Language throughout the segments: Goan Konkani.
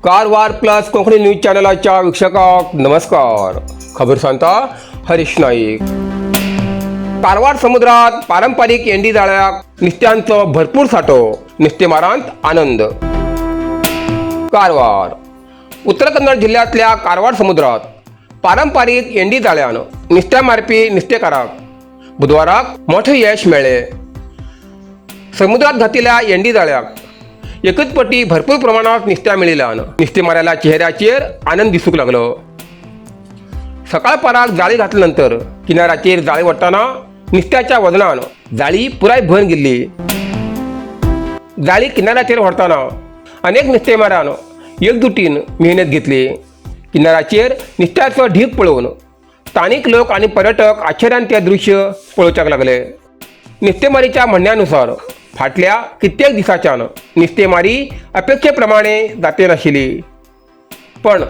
कारवार प्लस कोंकणी न्यूज चॅनलाच्या वीक्षकांक नमस्कार. खबर सांगता हरीश नाईक. कारवार समुद्रात पारंपरिक एंडी जाळ्याक नुस्त्यांचो भरपूर साठो, नुस्तेमारांत आनंद. कारवार, उत्तर कन्नड जिल्ह्यांतल्या कारवार समुद्रात पारंपरिक एंडी जाळ्यान नुस्त्या मारपी नुस्तेकारांक बुधवाराक मोठें यश मेळ्ळें. समुद्रात घातिल्ल्या एंडी जाळ्याक एकच पटी भरपूर प्रमाणात नुस्त्या मेळिल्ल्यान नुस्तेमाऱ्याच्या चेहऱ्याचेर आनंद दिसूंक लागलो. सकाळ पाराक जाळी घातल्या नंतर किनाऱ्याचेर जाळी ओडटना नुस्त्याच्या वजनान जाळी पुराय भरून गेल्ली. जाळी किनाऱ्याचेर व्हरतना अनेक नुस्तेमारान एकजुटीन मेहनत घेतली. किनाऱ्याचेर नुस्त्याचो ढीग पळोवन स्थानीक लोक आनी पर्यटक आश्चर्यान ते दृश्य पळोवच्याक लागले. नुस्तेमारीच्या म्हणण्यानुसार फाटल्या कित्येक दिसाच्यान नुस्तेमारी अपेक्षेप्रमाणे जाते नाशिल्ली, पण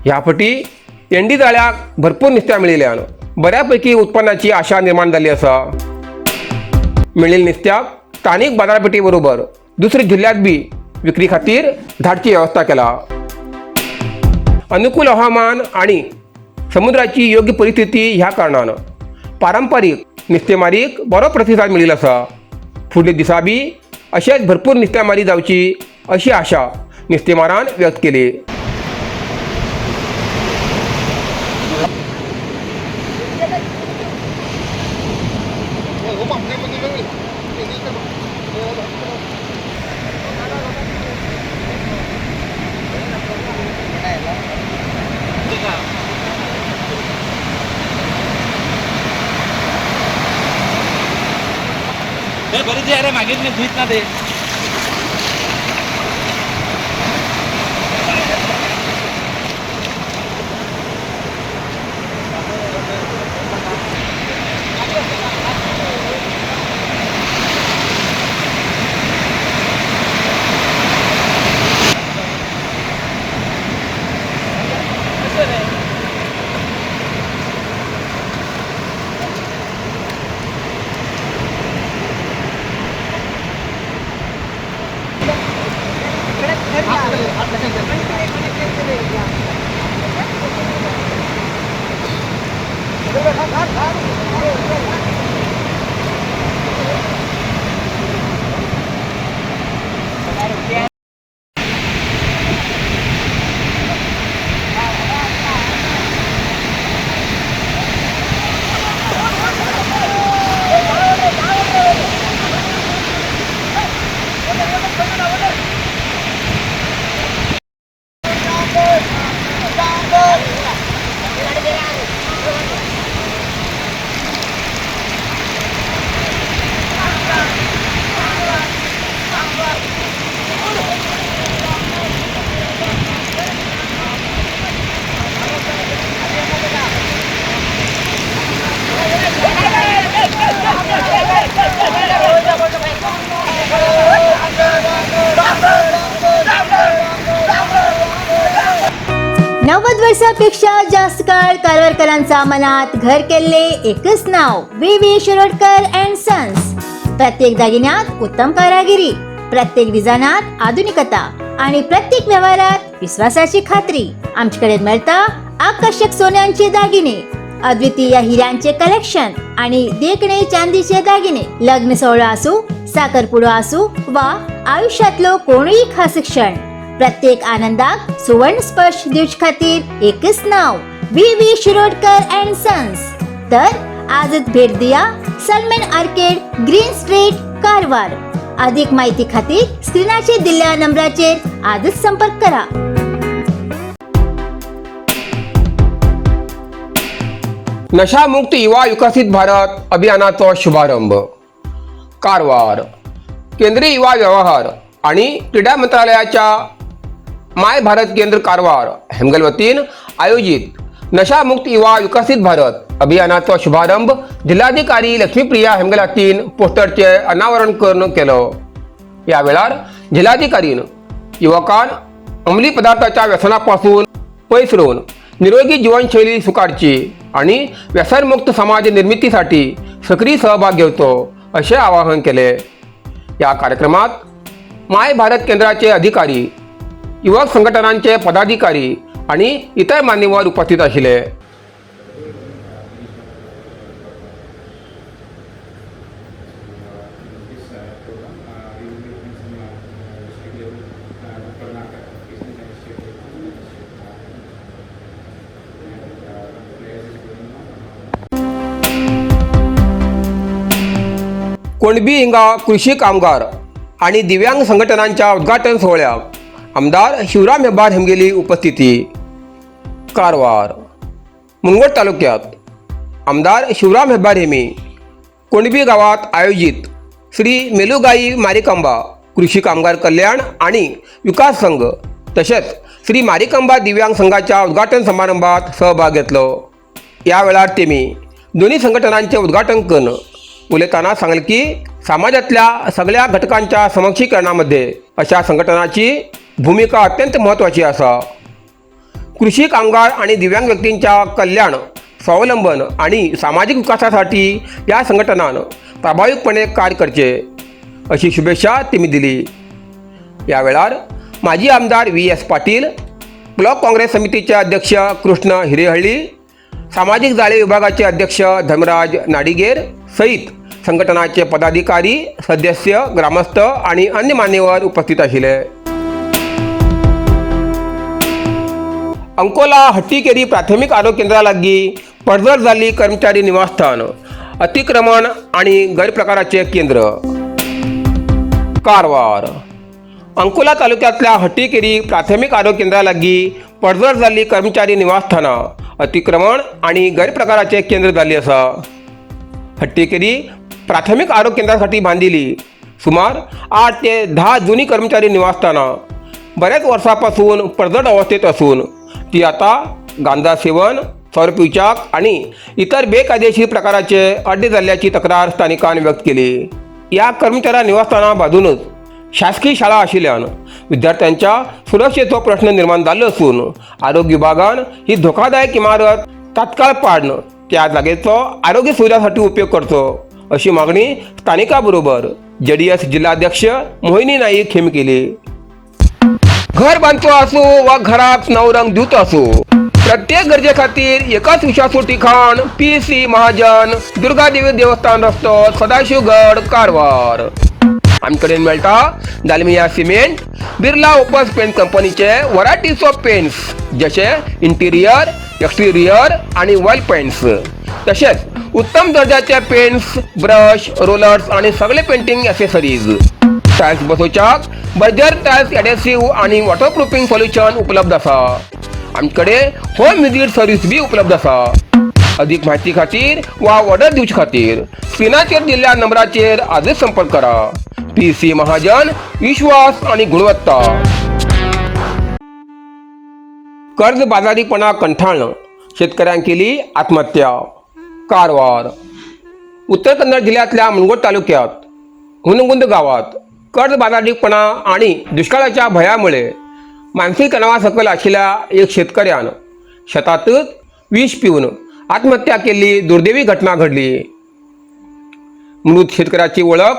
ह्या फावटी एंडी जाळ्याक भरपूर नुस्त्या मेळिल्ल्यान बऱ्यापैकी उत्पन्नाची आशा निर्माण जाल्ली आसा. मेळिल्ल्या नुस्त्याक स्थानीक बाजारपेठे बरोबर दुसऱ्या जिल्ह्यात बी विक्री खातीर धाडची वेवस्था केला. अनुकूल हवामान आणि समुद्राची योग्य परिस्थिती ह्या कारणान पारंपरीक नुस्तेमारीक बरो प्रतिसाद मेळिल्लो आसा. फुडल्या दिसा बी अशेंच भरपूर नुस्तेमारी जावची अशी आशा नुस्तेमारान व्यक्त केली. बरीच अरे मागीर मी धुईत ना ते. 90 वर्षापेक्षा जास्त काळ कारवारकरांचा मनात घर केले एकच नाव, V V Shirodkar and sons. प्रत्येक दागिन्यात उत्तम कारागिरी, प्रत्येक डिझायनात आधुनिकता आणि प्रत्येक व्यवहारात विश्वासाची खात्री. आमच्याकडे मिळता आकर्षक सोन्यांचे दागिने, अद्वितीय हिऱ्यांचे कलेक्शन आणि देखणे चांदीचे दागिने. लग्न सोहळा असू, साखरपुडो असू वा आयुष्यातलो कोणीही खास क्षण, प्रत्येक आनंदाक सुवर्ण स्पर्श दिवचे खातीर एकच नाव, V V Shirodkar and sons. तर आजच भेट दिया, सलमेन आर्केड, ग्रीन स्ट्रीट, कारवार. अधिक माहिती खातीर स्क्रीनाचेर दिल्ल्या नंबराचेर आजच संपर्क करा. नशामुक्त युवा विकसित भारत अभियानाचो शुभारंभ. कारवार, केंद्रीय युवा व्यवहार आणि क्रीडा मंत्रालयाच्या माय भारत केंद्र कारवार हेमगल वतीन आयोजित नशामुक्त युवा विकसित भारत अभियानाचो शुभारंभ जिल्हाधिकारी लक्ष्मीप्रिया हेमगल हातीन पोस्टरचे अनावरण करून केलो. या वेळार जिल्हाधिकारीन युवकान अंमली पदार्थाच्या व्यसनापासून पयस रावन निरोगी जीवनशैली स्वीकारची आणि व्यसनमुक्त समाज निर्मितीसाठी सक्रीय सहभाग घेवचो अशें आवाहन केले. या कार्यक्रमात माय भारत केंद्राचे अधिकारी युवक संघटनांचे पदाधिकारी आनी इतर मान्यवर उपस्थित आशिल्ले. This program, we will be having some district level Karnataka, and state level, and players is going on. Kondbi हिंगा कृषी कामगार आणि दिव्यांग संघटनांच्या उद्घाटन सोहळ्याक आमदार शिवराम हेब्बार हेमगेली उपस्थिती. कारवार मुनगोड तालुक्यात आमदार शिवराम हेब्बार हेमी कोंडबी गावात आयोजित श्री मेलुगाई मारिकांबा कृषी कामगार कल्याण आणि विकास संघ तसेच श्री मारिकांबा दिव्यांग संघाच्या उद्घाटन समारंभात सहभाग घेतलो. या वेळार तेमी दोन्ही संघटनांचे उद्घाटन करून उलयताना सांगले की समाजातल्या सगळ्या घटकांच्या समक्षीकरणामध्ये अशा संघटनाची भूमिका अत्यंत महत्त्वाची आसा. कृषी कामगार आणि दिव्यांग व्यक्तींच्या कल्याण, स्वावलंबन आणि सामाजिक विकासासाठी या संघटनानं प्रभावीपणे कार्य करचे अशी शुभेच्छा त्यांनी दिली. या वेळार माजी आमदार V S Patil, block Congress समितीचे अध्यक्ष कृष्ण हिरेहळ्ळी, सामाजिक जाळे विभागाचे अध्यक्ष धर्मराज नाडिगेर सहित संघटनाचे पदाधिकारी, सदस्य, ग्रामस्थ आणि अन्य मान्यवर उपस्थित आशिल्ले. अंकोला हट्टीकेरी प्राथमिक आरोग्य केंद्रा लागीं पडझड जाल्ली कर्मचारी निवासस्थान अतिक्रमण आणि गैरप्रकाराचे केंद्र. कारवार अंकोला तालुक्यातल्या हट्टीकेरी प्राथमिक आरोग्य केंद्रा लागीं पडझड जाल्ली कर्मचारी निवासस्थानां अतिक्रमण आणि गैरप्रकाराचे केंद्र जाल्ली आसा. हट्टीकेरी प्राथमिक आरोग्य केंद्रासाठी बांदिली सुमार 8 ते 10 जुनी कर्मचारी निवासस्थानां बऱ्याच वर्सापासून पडझड अवस्थेत असून ती आता गांजा सेवन, सौरपिवचाक आणि इतर बेकायदेशीर प्रकाराचे अड्डे जाल्ल्याची तक्रार स्थानिकांनी व्यक्त केली. या कर्मचाऱ्या निवासस्थाना बाजूनच शासकीय शाळा आशिल्ल्यान विद्यार्थ्यांच्या सुरक्षेचो प्रश्न निर्माण जाल्लो असून आरोग्य विभागान ही धोकादायक इमारत तात्काळ पाडून त्या जागेचो आरोग्य सुविधासाठी उपयोग करचो अशी मागणी स्थानिकां बरोबर जेडीएस जिल्हाध्यक्ष मोहिनी नाईक हेमी केली. घर बांदचो आसूं वा घराक नवो रंग दिवचो आसूं, प्रत्येक गरजे खातीर एकच विश्वासू ठिकाण, पी सी महाजन, दुर्गादेवी देवस्थान रस्तो, सदाशिवगड, कारवार. आमचे कडेन मेळटा Dalmia cement, Birla Opus paint कंपनीचे व्हरायटीज ऑफ पेंट्स जशे इंटिरियर, एक्सटिरियर आणि वॉल पेंट्स, तसेच उत्तम दर्जाचे पेंट्स, ब्रश, रोलर्स आणि सगळे पेंटिंग ॲसेसरीज. टायल्स बसोवच्याक बर्जर टायल्स एडेसिव्ह आणि वॉटरप्रुफिंग सोल्युशन उपलब्ध आसा. आमचे कडेन होम विजीट सर्वीस बी उपलब्ध आसा. अधिक माहिती खातीर वा ऑर्डर दिवचे खातीर स्क्रिनाचेर दिल्ल्या नंबराचेर आजच संपर्क करा. पी सी महाजन, विश्वास आणि गुणवत्ता. कर्ज बाजारीपणा कंठाळणं शेतकऱ्यान केली आत्महत्या. कारवार उत्तर कन्नड जिल्ह्यातल्या मुनगोड तालुक्यात हुनगुंद गावात कर्ज बाजारीपणा आणि दुष्काळाच्या भयामुळे मानसिक तणावासकल आशिल्ल्या एक शेतकऱ्यान शेतातच विष पिवन आत्महत्या केल्ली दुर्दैवी घटना घडली. मृत शेतकऱ्याची वळख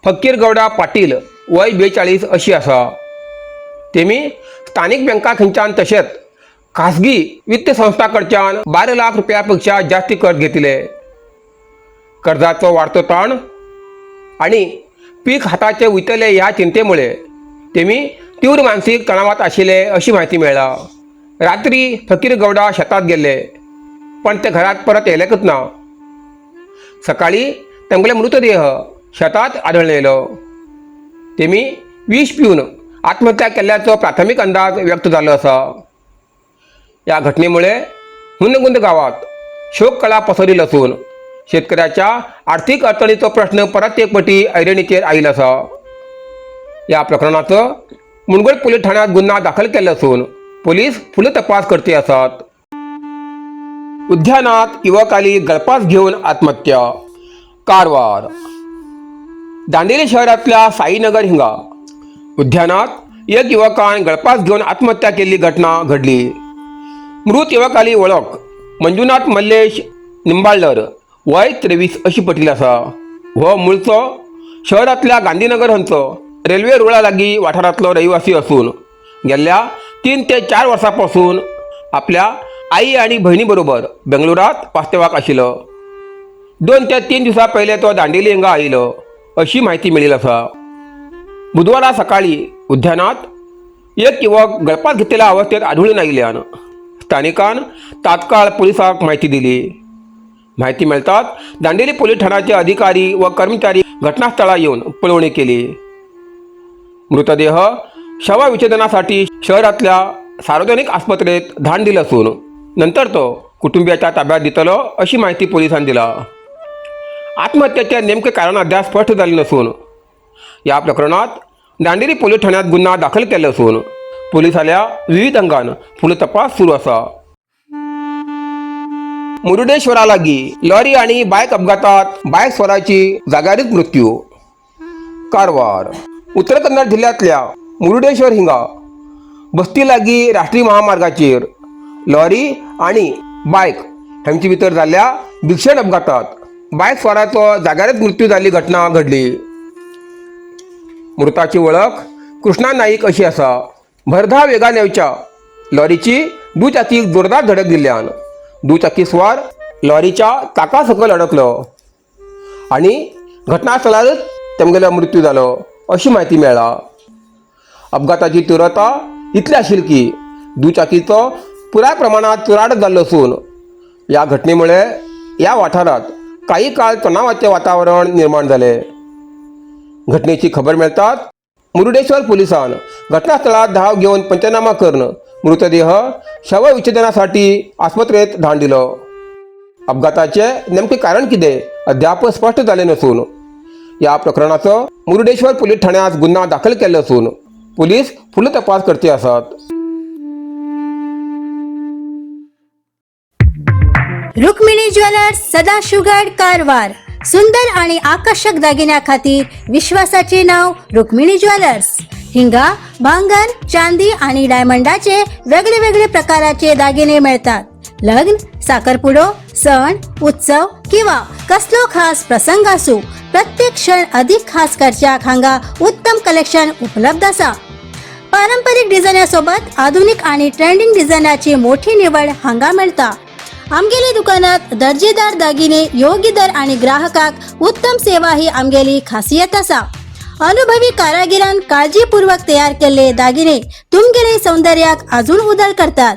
फकीर गौडा पाटील, वय 42 अशी आसा. तेमी स्थानिक बँका खंयच्यान तशेंच खासगी वित्त संस्था कडच्यान 12 लाख रुपया पेक्षा जास्त कर्ज घेतिल्ले. कर्जाचो वाडतो ताण आणि पीक हाताचे वयतले ह्या चिंतेमुळे तेमी तीव्र मानसीक तणावात आशिल्ले अशी म्हायती मेळ्ळा. रात्री फकीर गौडा शेतात गेल्ले, पण ते घरात परत येयलेकच ना. सकाळी तेमगेले मृतदेह शेतात आढळून येयलो. तेमी विष पिवन आत्महत्या केल्ल्याचो प्राथमीक अंदाज व्यक्त जाल्लो आसा. या घटनेमुळे हुनगुंद गावात शोककळा पसरिल्ली असून शेतकऱ्याच्या आर्थिक अडचणीचो प्रश्न परत एक पटी ऐरणीचेर आयिल्लो आसा. या प्रकरणाचो मुनगोड पोलीस ठाण्यात गुन्हा दाखल केल्लो असून पोलीस फुडलो तपास करते आसात. उद्यानात युवकाली गळफास घेऊन आत्महत्या. कारवार दांडेली शहरातल्या साईनगर हिंगा उद्यानात एक युवकान गळफास घेऊन आत्महत्या केल्ली घटना घडली. मृत युवकाली वळख मंजुनाथ मल्लेश निंबाळकर, वय 23 अशी पटिल्ली आसा. हो मुळचो शहरांतल्या गांधीनगर हांचो रेल्वे रुळा लागीं वाठारांतलो रहिवासी असून गेल्ल्या 3 ते 4 वर्सां पासून आपल्या आई आनी भयणी बरोबर बेंगलोरात वास्तव्याक आशिल्लो. 2 ते 3 दिवसां पयले तो दांडेली हांगा आयिल्लो अशी म्हायती मेळिल्ली आसा. बुधवारा सकाळी उद्यानात एक युवक गळपात घेतलेल्या अवस्थेत आढळून आयिल्ल्यान स्थानिकान तात्काळ पोलिसांक म्हायती दिली. म्हायती मेळटात दांडेली पोलीस ठाण्याचे अधिकारी व कर्मचारी घटनास्थळार येवन पळोवणी केली. मृतदेह शवविच्छेदनासाठी शहरातल्या सार्वजनिक आस्पत्रेत धाडून दिलो असून नंतर तो कुटुंबियाच्या ताब्यात दितलो अशी माहिती पोलिसांनी दिला. आत्महत्येचे नेमके कारण अद्याप स्पष्ट जाले नसून या प्रकरणात दांडेली पोलीस ठाण्यात गुन्हा दाखल केले असून पोलिसांल्या विविध अंगान फुडलो तपास सुरू आसा. मुरुडेश्वरा लागीं लॉरी आनी बायक अपघातात बायक स्वाराची जाग्यारच मृत्यू. कारवार उत्तर कन्नड जिल्ह्यांतल्या मुरुडेश्वर हिंगा बस्ती लागीं राष्ट्रीय महामार्गाचेर लॉरी आनी बायक हांचे भितर जाल्ल्या भीषण अपघातात बायक स्वाराचो जाग्यारच मृत्यू जाल्ली घटना घडली. मृताची वळख कृष्णा नाईक अशी आसा. भरधाव वेगान येवच्या लॉरीची दुचाकीक जोरदार धडक दिल्ल्यान दुचाकी स्वार लॉरीच्या चाका सकयल अडकलो आनी घटनास्थळारच तेमगेलो मृत्यू जालो अशी म्हायती मेळ्ळा. अपघाताची तीव्रता इतली आशिल्ली की दुचाकीचो पुराय प्रमाणात चुराड जाल्लो असून ह्या घटनेमुळे ह्या वाठारांत काही काळ तणावाचें वातावरण निर्माण जालें. घटनेची खबर मेळटाच मुरुडेश्वर पोलिसान घटनास्थळार धाव घेवन पंचनामा करून मृतदेह शवविच्छेदनासाठी आस्पत्रेत धाडून दिलो. अपघाताचे नेमके कारण कितें अद्याप स्पष्ट जालें नसून ह्या प्रकरणाचो मुरुडेश्वर पोलीस ठाण्यात गुन्हा दाखल केल्लो असून पोलीस फुडलो तपास करते आसात. रुक्मिणी ज्वेलर्स, सदाशिवगड, कारवार. सुंदर आणि आकर्षक दागिन्या खातीर विश्वासाचे नाव रुक्मिणी ज्वेलर्स. हिंगा भांगर, चांदी आणि डायमंडाचे वेगळे वेगळे प्रकाराचे दागिने मिळतात. लग्न, साखरपुडो, सण उत्सव किंवा कसलो खास प्रसंग असू, प्रत्येक क्षण अधिक खास करच्याक हांगा उत्तम कलेक्शन उपलब्ध आसा. पारंपरिक डिझायनासोबत आधुनिक आणि ट्रेंडिंग डिझायनाची मोठी निवड हांगा मेळटा. आमगेले दुकानात दर्जेदार दागिने, योग्य दर आणि ग्राहकाक उत्तम सेवा ही आमगेली खासियत आसा. अनुभवी कारागिरान काळजीपूर्वक तयार केल्ले दागिने तुमगेले सौंदर्याक अजून उदळ करतात.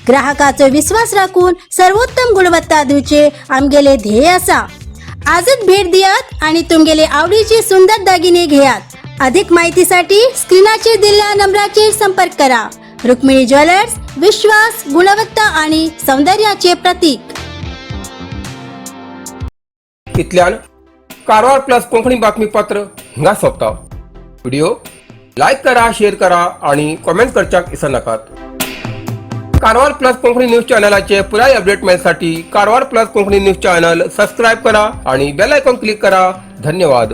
ग्राहकाचो विश्वास राखून सर्वोत्तम गुणवत्ता दिवचे आमगेले ध्येय आसा. आजच भेट दियात आणि तुमगेले आवडीचे सुंदर दागिने घेयात. अधिक माहितीसाठी स्क्रीनाचेर दिल्ल्या नंबराचेर संपर्क करा. रुक्मिणी ज्वेलर्स, विश्वास, गुणवत्ता आणि सौंदर्याचे प्रतीक. इतल्यान कारवार प्लस कोंकणी बातमीपत्र हिंगा सोंपता. व्हिडिओ लायक करा, शेअर करा आणि कॉमेंट करच्याक विसरनाकात. कारवार प्लस कोंकणी न्यूज चॅनलाचे पुराय अपडेट मेळसाठी Karwar plus Konkani news channel subscribe करा आणि बेल आयकॉन क्लिक करा. धन्यवाद.